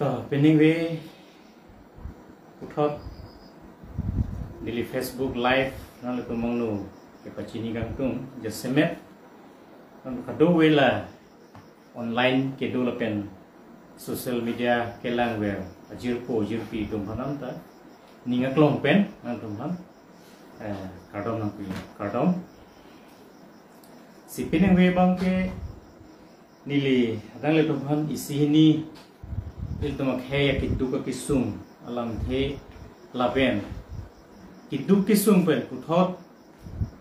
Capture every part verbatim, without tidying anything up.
To, peningve puthot neli Facebook Live nanglitum mangno kepachini kangtung jasemet non kadokave la online kedo lapen social media kelangver ajirpo jirpi atum aphan ta ning aklong pen nangtum aphan, eh, kardom nangpi, kardom. Si peningve abangke neli alanglitum aphan isi hini ilitum akhei akeduk akesung alamthe lapen keduk kesung pen puthot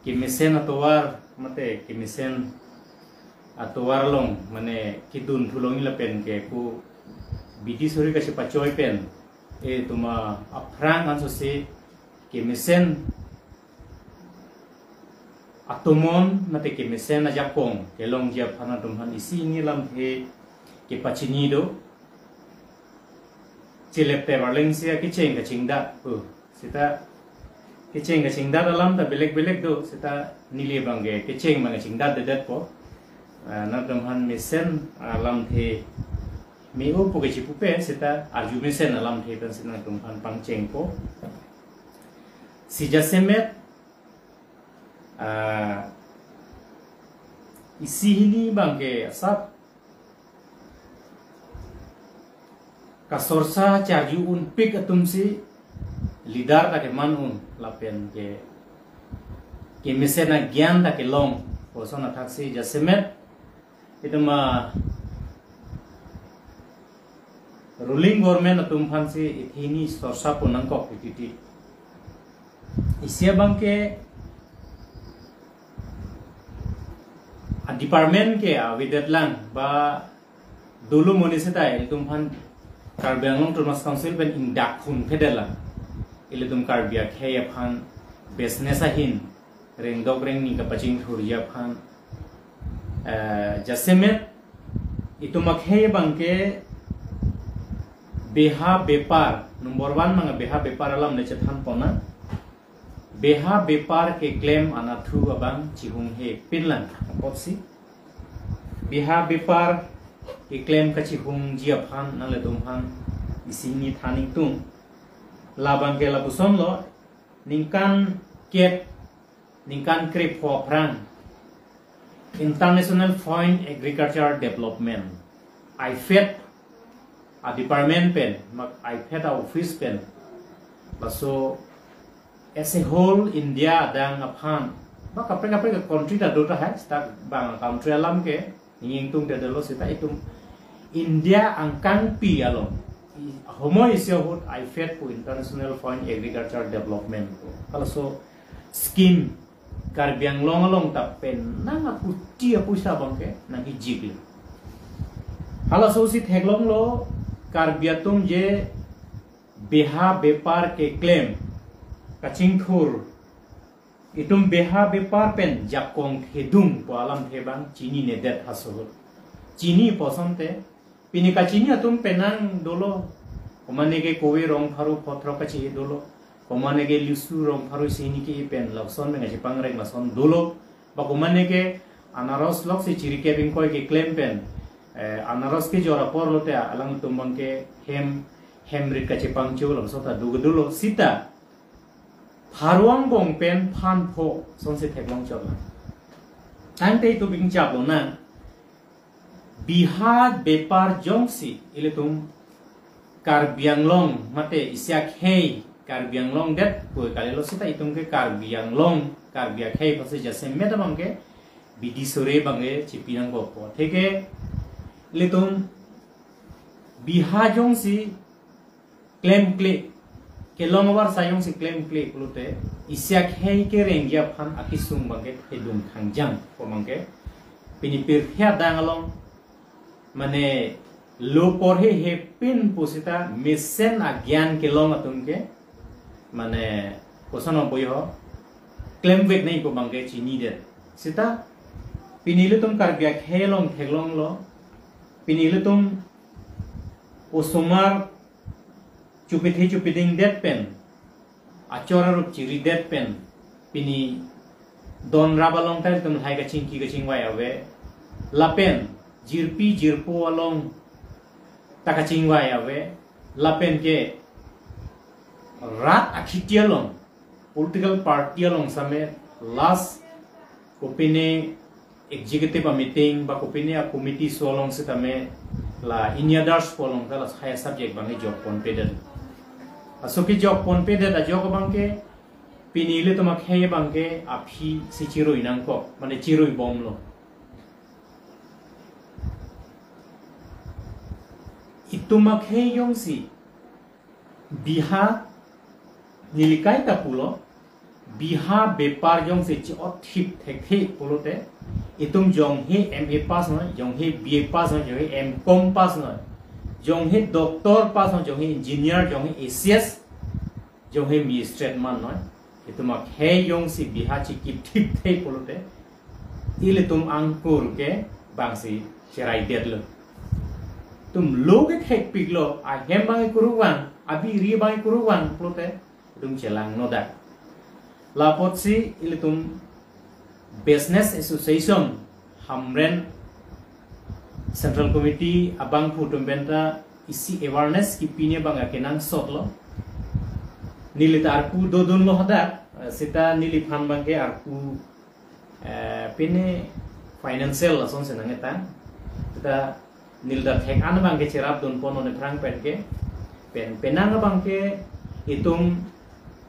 kemesen atovar mate kemesen atovar along mane kedun thulong lapen ke ko bidi suri kachepachoi pen ilitum aphrang ansose kemesen atomon mate kemesen ajakong kelongji aphan atum aphan isi hini alamthe kepachini do. Chilep te barleng sia kecheng kachingdat pu. Seta kecheng kachingdat alam ta belek belek do. Seta neli abangke kecheng abang kachingdatdetpo. Ah, nangtum aphan mesen alamthe me-o pu kechipupe seta arju mesen alamthe pen si nangtum aphan pangchengpo. Si jasemet, ah, isi hini abangke asap kasorsa charju unpik atumsi leader ta keman un lapen ke kemesen agyan ta kelong koson athaksi jasemet itum a ruling government atum aphansi ithi hini sorsa pon nangkok titi. Isi abangke a department ke avedet lang ba dolo monit seta ilitum aphan Karbi Anglong Autonomous Council pen ingdak khun phedet lang. Ilitum Karbi akhei aphan business ahin rengdok rengni kapachingthurji aphan, eh, jasemet itum akhei abangke beha bepar number one abang beha bepar alam le chethan pon nang. Beha bepar keklem anatthu abang chihunghe pinlang apotsi beha bepar keklem kachihungji aphan nanglitum aphan isi hini than ingtung. Labangke lapuson lo, ningkan kep, ningkan krepho aphrang International Fine Agriculture Development, IFAD a department pen, mak IFAD a office pen, laso as a whole India adang aphan, ba kaprek kaprek country ta do tahai, seta bang country alam ke ning ingtungdetlo seta itum India angkangpi along, i-, homoi isi ahut IFAD pu International Fine Agriculture Development pu halaso scheme Karbi Anglong along ta pen nang akuti apuisa abangke nang hijik le. Halaso si theklonglo Karbi atum je beha bepar keklem kachingthur, itum beha bepar pen jakong thedung pu alamthe abang chininedet halaso ahut. Chini pu asonte pini kachini atum penang dolo. Komane ke kove rong pharo phothrok kachi dolo. Komane ke lisu rong pharo isi hini ke pen lason pen kachipangreng lason dolo. Ba komane ke anaros loksi chirikep ingkoi keklem pen, eh, anaros kejor apor lote alangtum abangke hem, hem rit kachipangcho laso ta do dolo seta pharo angbong pen phan pho asonsi theklong chot lang. Tangte itum ingchap lonang. Beha bepar jongsi ilitum Karbi Anglong mate isi akhei Karbi Anglong det pu kalilo seta itum ke Karbi Anglong, Karbi akhei aphansi jasemet abangke bidi sore abangke chipi nangkokpo. Atheke ilitum beha jongsi klemkle, kelong avarsai jongsi klemkle pulote isi akhei kerengji aphan akesung abangke thedung thangjang pu abangke pini pirthe adang along mane lo porhe he pin pu seta mesen agyan kelong atum ke mane koson aboi ho klemvek nai pu abangke chinidet. Seta pini ilitum Karbi akhei along theklonglo, pini ilitum osomar chupithe chupiding det pen, achor arup chiri det pen, pini don rap along ta ilitum lahai kachingki kachingvai ave. Lapen jirpi jirpo along ta kachingvai ave, lapen ke rat akhiti along, political party along sitame last kopine executive a meeting ba kopine a committee so along sitame la any others pu along ta la higher subject abang kejok ponpedet. Laso kejok ponpedet ajok abang ke pini ilitum akhei abang ke aphi si chirui nangkok, mane chirui bomlo. Itum akhei jongsi biha nelikai ta pulo, biha bepar jongsi chi-otthip thekthe pulote, itum jongsi M A pass noi, jongsi B A pass noi, jongsi M Com pass noi, jongsi doctor pass noi, jongsi engineer, jongsi A C S, jongsi magistrate man noi, itum akhei jongsi biha chikip thipthe pulote, ilitum angkur ke bangsi cheraidetlo. Itum lo ke thekpiklo, ahem abang kuruvang, abiri abang kuruvang pulote, itum chelangnodak. Lapotsi ilitum Business Association Hamren Central Committee abangphu atum penta isi awareness kipine abang akenangsotlo. Neli ta arpu dodunlo hadak, eh, seta neliphan abang ke arpu, eh, pine financial lason senang eta. Seta neli ta thek-an abang ke cherapdun pon non aphrang pen ke. Pen, penang abang ke itum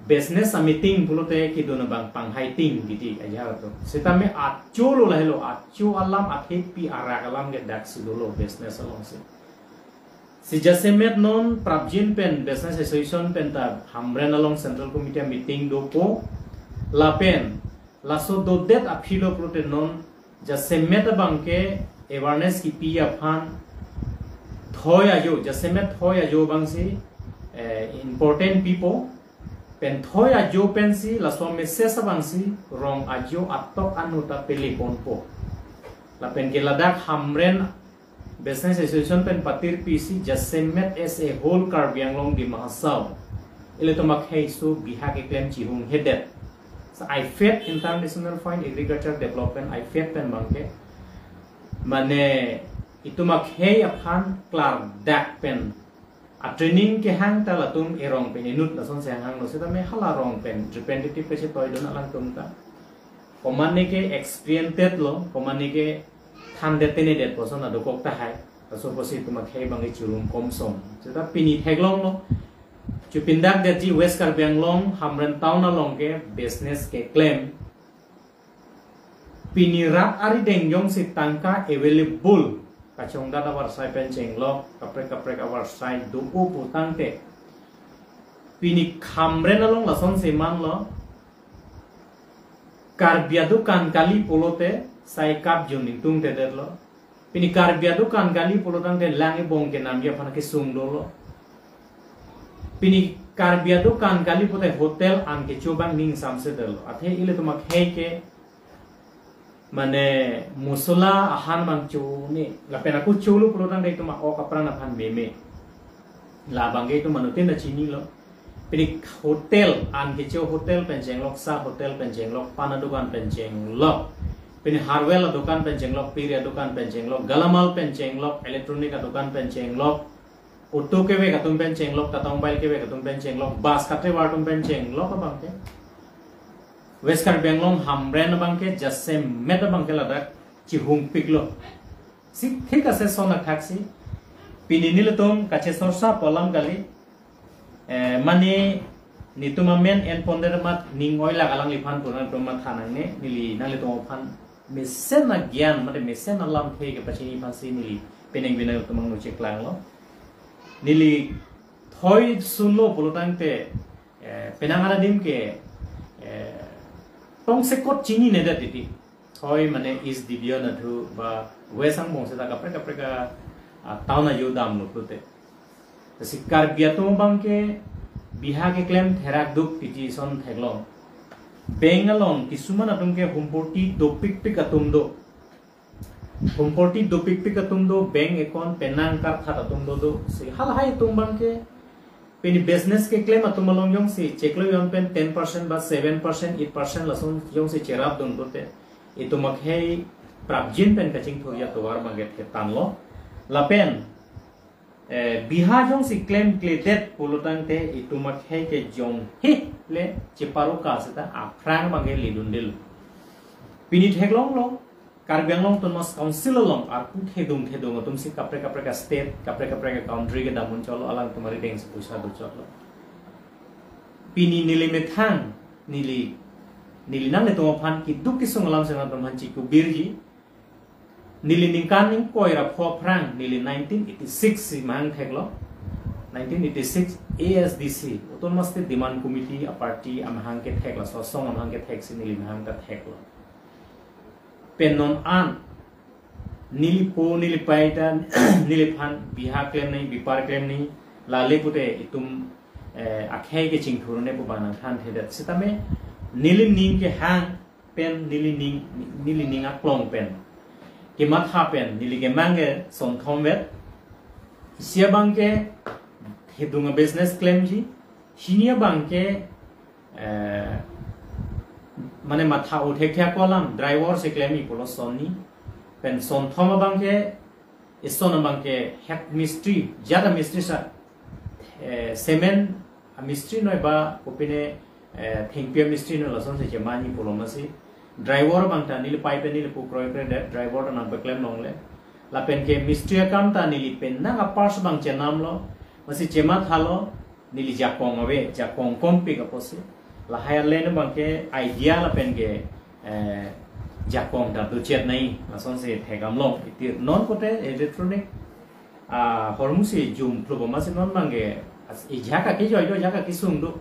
business a meeting pulote kedun abang panghai ting titi aja to. Sitame acho lo lahelo, acho alam athepi arak alam ke daksi dolo business alongsi. Si jasemet non prapjin pen Business Association penta Hamren along Central Committee a meeting dopo, lapen laso dodet aphi lo pulote non jasemet abang ke awareness kipi aphan thoi ajo, jasemet thoi ajo abangsi, eh, important pipo, pen thoi ajo pensi laso message abangsi rong ajo atok anu ta pele ponpo. Lapen ke ladak Hamren Business Association pen patirpi si jasemet as a whole Karbi Anglong Dima Hasao, ilitum akhei so biha keklem chihunghedet. So IFAD, International Fine Agriculture Development, IFAD pen abang ke, mane itum akhei aphan klardak pen a training kehang ta latum erong pen inut lason si hanghanglo, sitame hala rong pen representative kachetoidun alangtum ta. Komatne ke experienced lo, komatne ke thandet tenedet puson adokok tahai. Laso pusi itum akhei abang ke churum komsom. Seta pini theklonglo. Chupindakdetji West Karbi Anglong Hamren town along ke business keklem. Pini rat arideng jongsi tangka available kachongdat avarsai pen chenglok, kaprek kaprek avarsai do-o putangte, pini Hamren along lasonsi manlo, Karbi adukan kali pulote sai kap jun ningtungtedetlo. Pini Karbi adukan kali pulotangte lang ebong kenamji aphan kesung dolo. Pini Karbi adukan kali pute hotel an kecho abang ning samse dolo. Athe ilitum akhei ke mane mosola ahan abang cho ne. Lapen ako cholo pulotangte itum a-ok apran aphan meme. Labang ke itum anuttin ta chinilo. Pini hotel an kecho hotel pen chenglok, sa hotel pen chenglok, pan adukan pen chenglok. Pini hardware adukan pen chenglok, piri adukan pen chenglok, galamal pen chenglok, electronic adukan pen chenglok, auto kevek atum pen chenglok, Tata Mobile kevek atum pen chenglok, bus katevar atum pen chenglok abang ke. West Karbi Anglong Hamren abang ke jasemet abang ke ladak chihungpiklo. Si thik ase son athaksi. Pini nelitum kachesorsa pu alam kali. Eh, mane netum amen en pondet amat ning oilak alangliphan pu nangtum matha nangne, neli nanglitum aphan mesen agyan mate mesen alamthe kepachini aphansi neli penang binang tum angno cheklanglo. Neli thoi sunlo pulotangte, eh, penang adim ke, eh, tongsekot chininedet titi. Thoi mane East Division athu ba West angbong seta kaprek kaprek a, a, town ajo damlo pute. Si Karbi atum abang ke biha keklem therak duk titi son theklong. Bank along kisuman atum ke humpoti dopikpik atum do. Humpoti dopikpik atum do, bank account penang karthat atum do do. Si halahai atum abang ke pini business keklem atum along jongsi cheklo yon pen ten percent ba seven percent, eight percent lason jongsi cherapdun pute, itum akhei prapjin pen kachingthurji atovar abang ke thetanlo. Lapen, Eh, biha jongsi klemkledet pulotangte itum akhei ke jong he le cheparuka seta aphrang abangke ledundelo. Pini theklonglo, Karbi Anglong Autonomous Council along arpu thedung thedung atumsi kaprek kaprek a-state, kaprek kaprek a-country kedam unchotlo, alangtum arideng si poisa dochotlo. Pini neli methang, neli, neli nanglitum aphan keduk kesung alam si nangtum aphan chikubirji. Neli ningkan ingkoi ra pho aphrang, neli nineteen eighty-six si mahang theklo. Nineteen eighty-six A S D C, Autonomous State Demand Committee a-party amahang kethek, laso asong amahang kethek si neli mahang ta theklo. Pen non an, neli po, neli pai ta, neliphan biha klem nangji, bipar klem nangji, lale pute itum, eh, akhei ke chingthur ne pu bang nangthanthedet. Sitame, neli ning kehang pen, neli ning, neli ning aklong pen, kematha pen, neli kemang ke sonthom vet. Isi abangke thedung a-business klemji, hini abangke, eh, mane matha o thekthe ako alam, driver si klemji pulo sonni. Pen sonthom abangke, ison abangke head mistri, jat a-mistri sa, eh, cement a-mistri noi ba, kopine, eh, thengpi a-mistri noi, lasonsi chemanji pulo masi. Driver abang ta neli pai pen neli pu kroikredet, driver ta nangpeklem longle. Lapen ke mistri akam ta neli pen nang a-pars abang chenamlo, masi chemathalo, neli jakong ave, jakong kompik apotsi. Lahai alen abangke idea lapen ke, eh, jakong ta dochet nangji, lasonsi thekdam long. Iti non pute electronic, ah, hormu si jum phlu bom masi non abangke, as-, ejak akejoi do, ejak akesung do.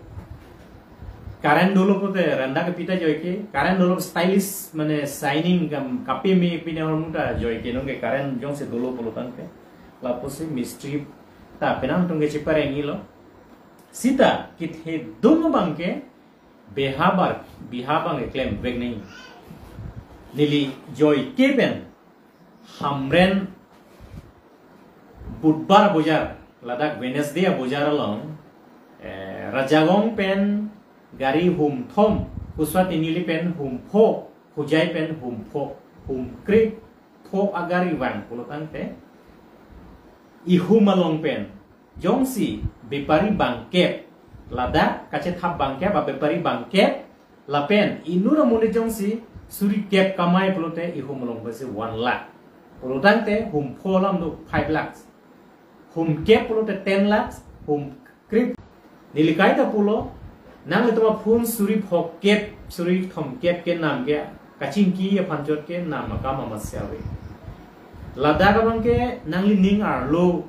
Current dolo pute randa kepi ta joike, current dolo stylish mane shining kam kapeme pine hormu ta joike, nonke current jongsi dolo pulotangte. Lapusi mistri ta penang atum ke cheparengjilo. Sita kethedung abangke biha bar, biha abangke klemvek nangji. Neli joike pen Hamren Budbar bojar, ladak Wednesday abojar along, eh, Rajagong pen gari humthom, Kuswa Tinili pen humpho, Hojai pen humpho, humkrepho agari vang pulotangte, ihum along pen jongsi bepari bangkep, ladak kachethap bangkep, abepari bangkep, lapen inut amonit jongsi suri kep kamai pulote ihum along pensi one lakh. Pulotangte humpho alam do five lakhs. Humkep pulote ten lakhs, humkrep. Neli kaita pulo, nanglitum aphun suri phokep, suri thomkep kenam ke, kachingki aphan chot kenam akam amatsi ave. Ladak abangke nanglining arlo,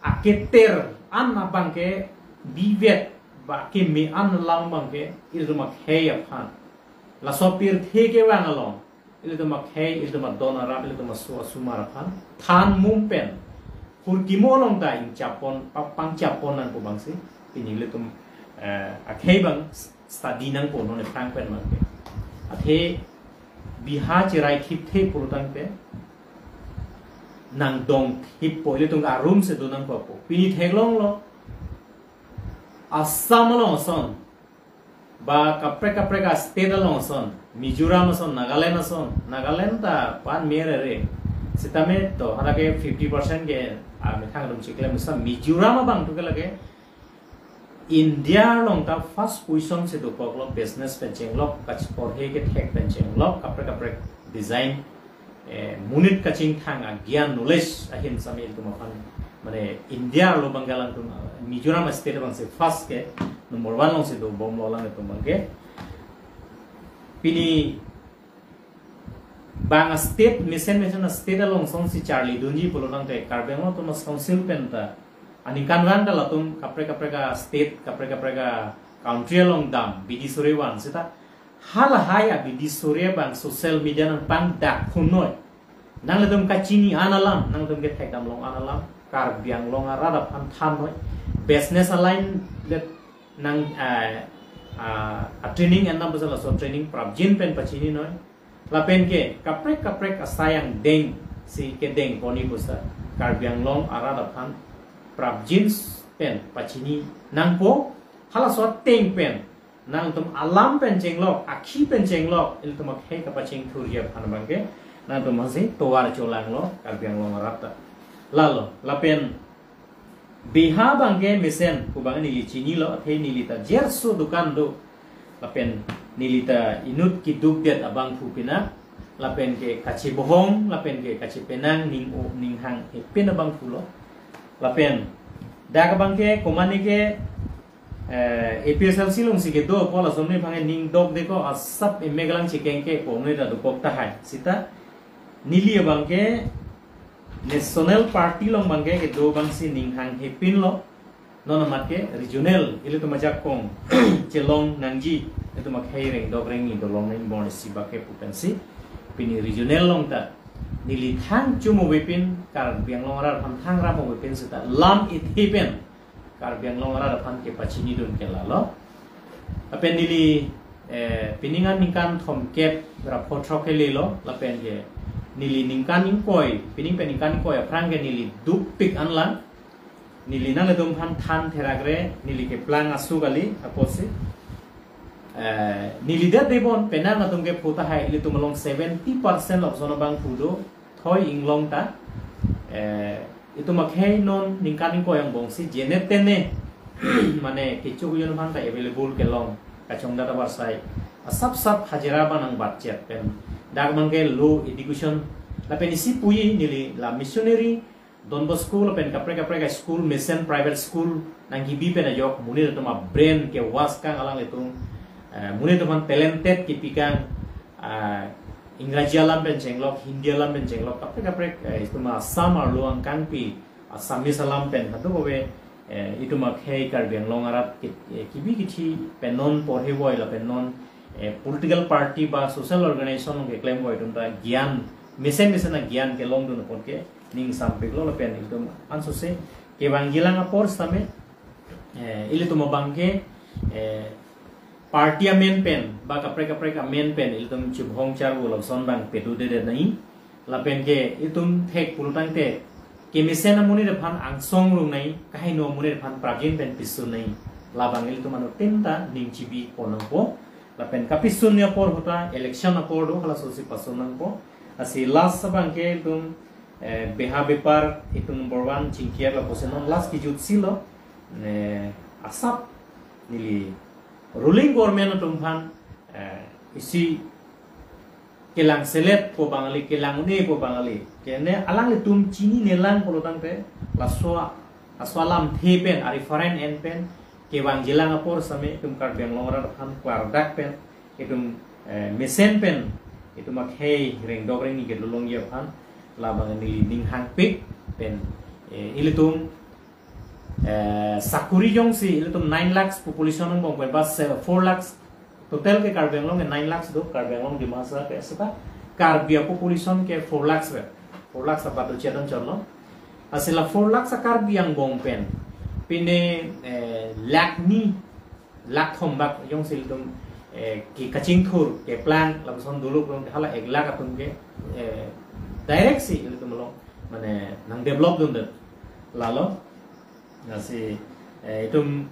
aketer an abangke bivet ba keme an alam abangke ilitum akhei aphan. Laso pirthe kevang along ilitum akhei, ilitum adon arap, ilitum aso asomar aphan than mum pen hurkimo along ta ingchapon, pa-, pangchapon nangpo bangsi, pini ilitum, eh, akhei abang study nangpo non ephrang pen abangke. Athe biha cherai thipthe pulotangte nangdong thippo, ilitum arum si do nangpo pu. Pini theklonglo, Assam along ason, ba kaprek kaprek a-state along ason, Mizoram ason, Nagaland ason, Nagaland ta pan mere re. Sitame to, halake fifty percent ke, ah, methang atum chiklem sa, Mizoram abang tu ke lake India along ta first position si dokoklo, business pen chenglok, kachepor he kethek pen chenglok, kaprek kaprek design, eh, monit kachingthang agyan knowledge ahin sami ilitum aphan, mane India arlo abangke alangtum, Mizoram state abangsi first ke, number one alongsi dobomlo alangtum abangke. Pini bang a-state, mesen mesen a-state along asonsi charlidunji pulotangte Karbi Anglong Autonomous Council pen ta aningkanvang ta latum kaprek kaprek a-state, kaprek kaprek a-country along dam bidi sore van seta halahai abidi sore abang social media nangpangdak phunoi. Nanglitum kachini an alam, nanglitum kethekdam long an alam, Karbi Anglong arat aphan thannoi. Business aline let nang, eh, ah, a-training endam pusi laso training prapjin pen pachininoi. Lapen ke kaprek kaprek asai angdeng si kedeng poni pusi Karbi Anglong arat aphan prapjin pen pachini nangpo, halaso ateng pen nangtum alam pen chenglok, akhi pen chenglok, ilitum akhei kapachingthurji aphan abangke nangtum masi tovar cholanglo Karbi Anglong arat ta. Lalo, lapen Beha abangke mesen pu abang neli chinilo, athe neli ta jerso dukan do. Lapen neli ta inut keduk det abangphu pina. Lapen ke kachebohong, lapen ke kachepenang ning o, ning hang hepin abangphu lo. Lapen dak abangke komane ke, eh, A P H L C alongsi kedo apot ason ni abangke ning dokde ko, asap emek alang chekengke ko, neli ta dokok tahai. Sita neli abangke National Party along abangke kedo abangsi ning hang hepin lo. Non amat ke regional, ilitum ajakong chelong nangji, ilitum akhei rengdok rengni dolong nang bor si bak ke pu pensi pini regional along ta neli thang chumo bepin, Karbi Anglong arat aphan thang ramo bepin sita lam ithi pen Karbi Anglong arat aphan kepachinidun ke lalo. Lapen neli, eh, pining an ningkan thomkep ra pho throk kelelo, lapen ke neli ningkan ingkoi, pining pen ningkan ingkoi aphrang ke neli dukpik anlang. Neli nanglitum aphan than therak re, neli keplang asu kali, apotsi. Eh, neli det debon, penang atum ke phu tahai, ilitum along seventy percent lapuson abangphu do, thoi inglong ta. Eh, itum akhei non ningkan ingkoi angbongsi, jene tene, mane kecho kejun aphan ta available kelong, kachongdat avarsai. Asap sap hajira abang nangbatchet pen. Dak abangke low education, lapen isi puji neli la missionary, Don Bosco lapen kaprek kaprek a-school, mesen private school nangkebi pen ajok, monit atum a-brain kewash kang alanglitum, eh, monit atum aphan talented kepi kang, ah, Ingraji alam pen chenglok, Hindi alam pen chenglok, kaprek kaprek, eh, itum Assam arlo angkangpi, Assamese alam pen, kadokave, eh, itum akhei Karbi Anglong arat ke, eh, kebi kethi pen non porhevoi lapen non, eh, political party ba social organization along keklem voi atum ta gyan, mesen mesen agyan kelongdun apot ke ning sampik lo lapen itum ansose kevangjilang apor sitame, eh, ilitum abangke, eh, party amen pen ba kaprek kaprek amen pen ilitum chibhong charvo lapuson abang pedu dede nai. Lapen ke itum thek pulo tangte kemesen amonit aphan angsong rung nai, kaheno amonit aphan prajin pen pisun nai. Labang ilitum anuttin ta ning chibi pon nangpo. Lapen kapisun apor ahut ta election apor do, halasosi pasun nangpo. Lasi last abangke itum, eh, beha bepar itum number one chingkir lapuson non last kejutsi lo, eh, asap neli ruling government atum aphan, eh, isi kelang selet pu abang kali, kelang un-e pu abang kali. Kene alanglitum chinine lang pulo tangte, laso a-, laso alamthe pen, a-reference en pen kevangjilang apor sitame itum Karbi Anglong arat aphan klardak pen, itum, eh, mesen pen, itum akhei rengdok rengni kelolongji aphan, labang neli ning hangpik pen, eh, ilitum, eh, sakuri jongsi ilitum nine lakhs population angbong pen ba se-, four lakhs, total ke Karbi Anglong ke nine lakhs do, Karbi Anglong Dima Hasao ke seta Karbi a-population ke four lakhs vet. Four lakhs abat do chedon chonlo. Lasi la four lakhs a-Karbi angbong pen pine, eh, lakh ni, lakh thom bak jongsi ilitum, eh, ke kachingthur, keplang, lapuson dolo pulong hala ek lakh atum ke, eh, direct si ilitum along, mane nang develop dundet. Lalo, lasi, eh, itum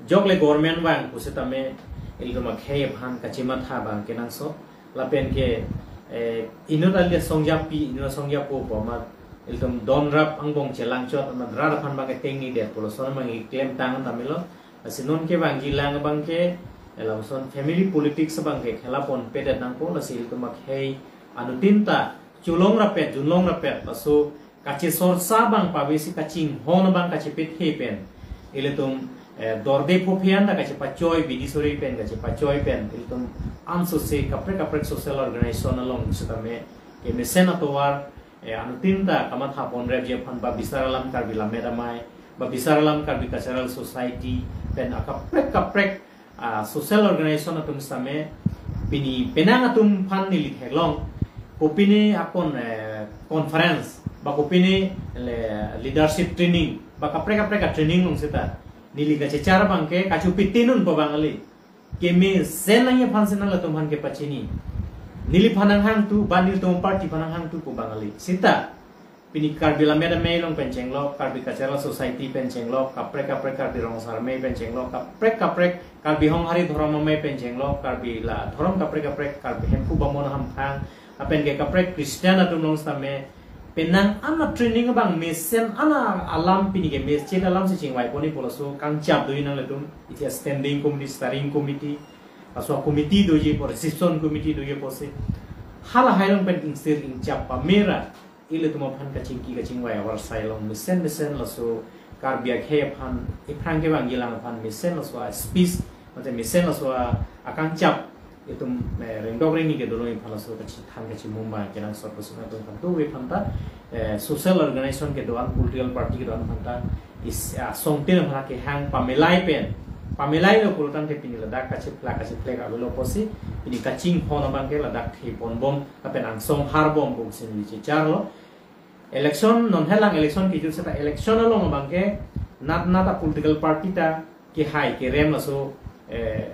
jokle government vang pusitame ilitum akhei aphan kachimatha abang kenangsot. Lapen ke, eh, inut alia songjapi, inut songjapo pu amat ilitum donrap angbong chelangchot amat rat aphan abang ketengni det pulo son abang keklem tang tamilo. Lasi non kevangjilang abangke, eh, lapuson family politics abangke khela ponpedet nangpo, lasi ilitum akhei anuttin ta cholong rapet, junlong rapet, laso kachesorsa abang pavesi kachinghon abang kachepethe pen, ilitum, eh, dorde phophe an ta kachepachoi, bidi suri pen kachepachoi pen, ilitum ansose kaprek kaprek social organization along sitame kemesen atovar, eh, anuttin ta kamatha ponrepji aphan ba Bisar Alam Karbi Lammet Amei, ba Bisar Alam Karbi Cultural Society pen akaprek kaprek, ah, social organization atum sitame pini penang atum aphan neli theklong, kopine akon, eh, conference ba kopine le-, leadership training ba kaprek kaprek a-training along seta neli kachechar abangke kachopitinun pu abang kali. Kemesen nangji aphan si nanglitum aphan kepachini. Neliphan nanghangtu, ba nelitum party aphan nanghangtu pu abang kali. Seta pini Karbi Lammet Amei along pen chenglok, Karbi Cultural Society pen chenglok, kaprek kaprek Karbi Rong Asar Amei pen chenglok, kaprek kaprek Karbi Honghari Dhorom Amei pen chenglok, Karbi la dhorom kaprek kaprek, Karbi Hemphu Bamon Hamphang, lapen ke kaprek Christian atum along sitame, Penang an a training abang mesen an alam pini ke mesen alam si chingvai pon-i pu laso kangchap doji nanglitum. Iti a standing committee, steering committee, laso a committee doji pu reception committee doji pusi. Halahai along pen ingsir ingchap pamera ilitum aphan kachingki kachingvai avarsai along mesen mesen laso Karbi akhei aphan iphrang kevangji alang aphan mesen laso a speech, mate mesen laso a akangchap itum, eh, rengdok rengni kedo along iphan laso kachethan kachimumba kenangsot pusi nangtum aphan dove aphanta, eh, social organization kedo-an, political party kedo-an aphanta is, ah, songtin aphan kehang pamelai pen, pamelai lo pulotangte pini ladak kachephlak kachephlak avelo pusi pini kachinghon abang ke ladak thepon bom lapen angsong har bom pusi neli chechar lo. Election, non helang election kijut seta election along abang ke nat nat a political party ta kehai kerem laso, eh,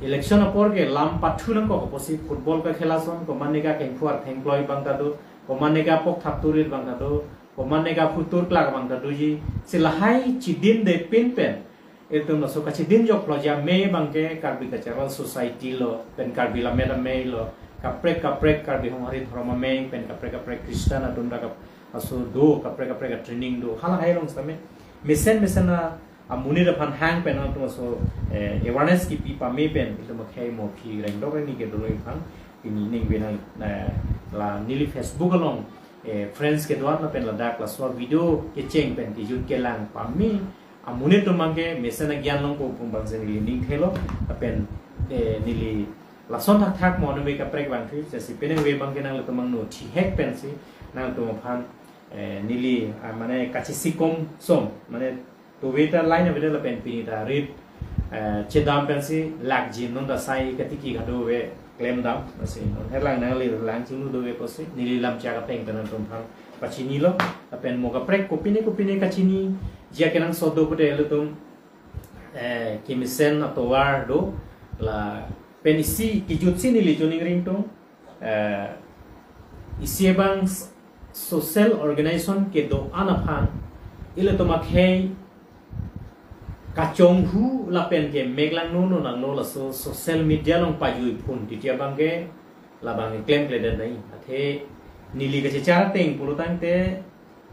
election apor ke lam pathu nangkok pusi football kakhela ason, komatne ke kengphuar thengkloi abang ta do, komatne ke pok thap turit abang ta do, komatne ke phutur klak abang ta doji, si lahai chidinde pin pen itum laso kachidinjok lo ja me abang ke Karbi Cultural Society lo, pen Karbi Lammet Amei lo, kaprek kaprek Karbi Honghari Dhorom Amei, pen kaprek kaprek Christian atum ta kap-, laso do, kaprek kaprek a training do. Halahai along sitame mesen mesen a, amonit aphan hang pen nangtum laso, eh, awareness kipi pame pen itum akhei mo aphi rengdok rengni kedo along iphan pini ningve nang, eh, la neli Facebook along, eh, friends kedo-an lapen ladak laso video kecheng pen kijut kelang pame amonit atum abang ke mesen agyan longpo pu abang si neli ning thelo, lapen, eh, neli lason thakthak mo ningve kaprek abang thi, jasi peningve abang ke nanglitum angno thihek pensi nangtum aphan, eh, neli, ah, mane kachisikom som, mane dove ta line avelo lapen pini ta rit, eh, chedam pensi lakjin non ta sai katiki kadove klemdam, lasi non helang nangli lang chinglu dove pusi neli lamchak ateng pen nangtum aphan pachinilo, lapen mo kaprek kopine kopine kachiniji akenangsot do pute ilitum, eh, kemesen atovar do, lapen isi kijut si neli choningri ingtung, eh, isi abang s-, social organization kedo-an aphan ilitum akhei kachonghu lapen ke meklangno no nangno laso social media along pajui phun titi abang ke labang klemkledet nai. Athe neli kachechar ateng pulotangte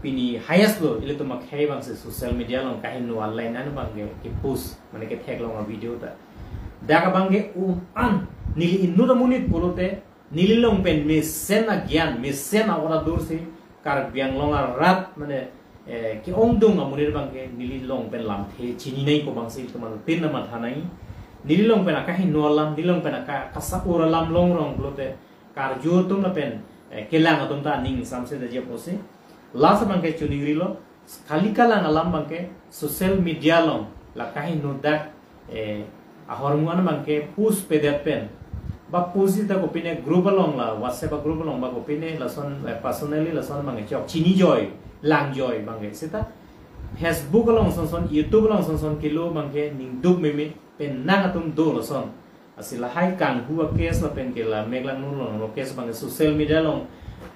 pini highest lo ilitum akhei abang si social media along kaheno online an abang ke, ke post, mane ketheklong a video ta. Dak abang ke um an neli inut amonit pulote neli long pen mesen agyan, mesen a-ora dur si Karbi Anglong arat mane, eh, ke-ongdung amonit abang ke neli long pen lamthe chinine pu abang si ilitum aphan tin na matha nai. Neli long pen akaheno alam, neli long pen aka-, kasa-ur alam longrong pulote karju atum lapen, eh, kelang atum ta aning samse daji pusi. Last abang ke choningrilo, kali kalang alam abang ke social media along la kaheno dak, eh, ahormu an abang ke post pedet pen, ba post ta kopine group along la WhatsApp a group along ba kopine lason, eh, personally lason abang ke chok chini joi, lang joi abang ke seta Facebook along sonson, YouTube along sonson kelo abang ke ningduk meme pen nang atum do lason. Lasi lahai kanghu a case lapen ke la meklangno lo case abang social media along,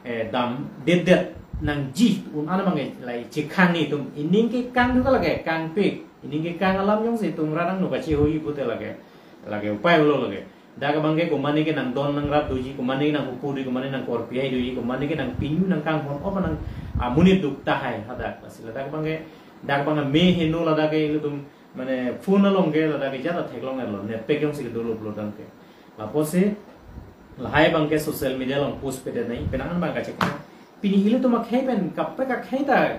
eh, dam det det nangji un an abang ke lai chikhang ni itum ining ke kang duka lake kangpik, ining ke kang alam jongsi itum rat angno kachihui pute lake, lake upai lo lake. Dak abang ke komatne ke nangdon nangrap doji, komatne ke nanghupu doji, komatne nangkorpi hai doji, komatne ke nangpinyu nangkanghon op nang amonit duk tahai hadak. Lasi ladak abang ke, dak abang ke me heno ladak ke ilitum mane phone along ke ladak ke jat ta theklong lo, net pack jongsi kedo lo pulotangte. Lapusi lahai abang ke social media along post pedet nai, penang an abang kachekhang. Pini ilitum akhei pen kaprek akhei ta,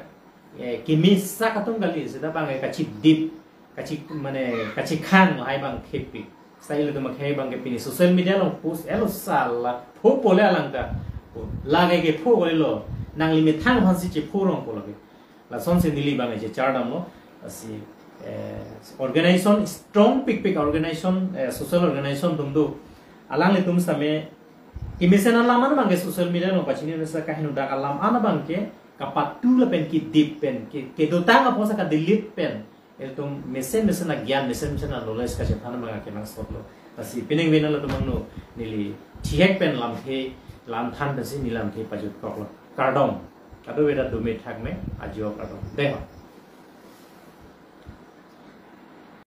eh, kemesen atum kali, seta abang ke kachidip, kachi, mane kachikhang lahai abang khepik. Seta ilitum akhei abang ke pini social media along post elo sala pho pole alang ta. Lake kepho kole lo, nangli methang aphan si chepho rong pu lake. Lasonsi neli abang chechar damlo, lasi, eh, organization, strong pikpik organization, eh, social organization atum do. Alanglitum sitame kemesen alam an abang ke social media along pachini mesa kaheno dak alam an abang ke kapatu lapen kedip pen, ke, kedotang apotsi kadelete pen. Ilitum mesen mesen agyan, mesen mesen a-knowledge kachethan abang kenangsot lo. Lasi peningve nanglitum angno neli thihek pen lamthe, lamthan pensi neli lamthe pajutkoklo. Kardom. Kadokave ta dome thakme, ajo kardom. Dei ho.